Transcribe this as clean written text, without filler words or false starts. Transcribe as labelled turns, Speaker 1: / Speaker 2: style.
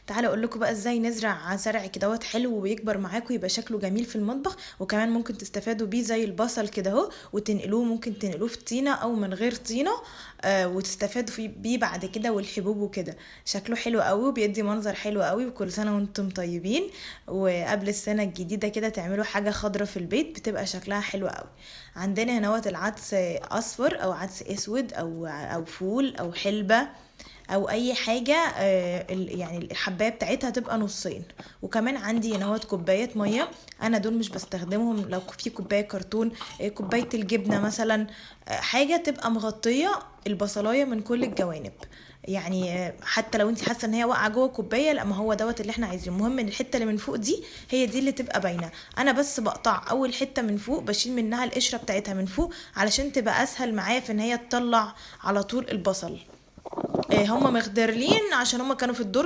Speaker 1: تعالوا اقول لكم بقى ازاي نزرع زرع كدهوت حلو ويكبر معاكم، يبقى شكله جميل في المطبخ، وكمان ممكن تستفادوا بيه زي البصل كده اهو، وتنقلوه، ممكن تنقلوه في طينه او من غير طينه، وتستفادوا بيه بعد كده، والحبوب وكده. شكله حلو قوي وبيدي منظر حلو قوي. وكل سنة وانتم طيبين، وقبل السنة الجديدة كده تعملوا حاجة خضرة في البيت بتبقى شكلها حلو قوي. عندنا هنا العدس اصفر او عدس اسود او فول او حلبة او اي حاجة، يعني الحبايه بتاعتها تبقى نصين. وكمان عندي هنا كوباية مية، انا دول مش بستخدمهم، لو في كوباية كرتون، كوباية الجبنة مثلا، حاجة تبقى مغطيه البصلايه من كل الجوانب. حتى لو انت حاسه ان هي واقعه جوه كوباية، لا، ما هو دوت اللي احنا عايزينه. المهم ان الحتة اللي من فوق دي هي دي اللي تبقى باينة. انا بس بقطع اول حتة من فوق، بشيل منها القشرة بتاعتها من فوق علشان تبقى اسهل معايا في ان هي تطلع على طول البصل. هم مخدرلين عشان هم كانوا في الدرج.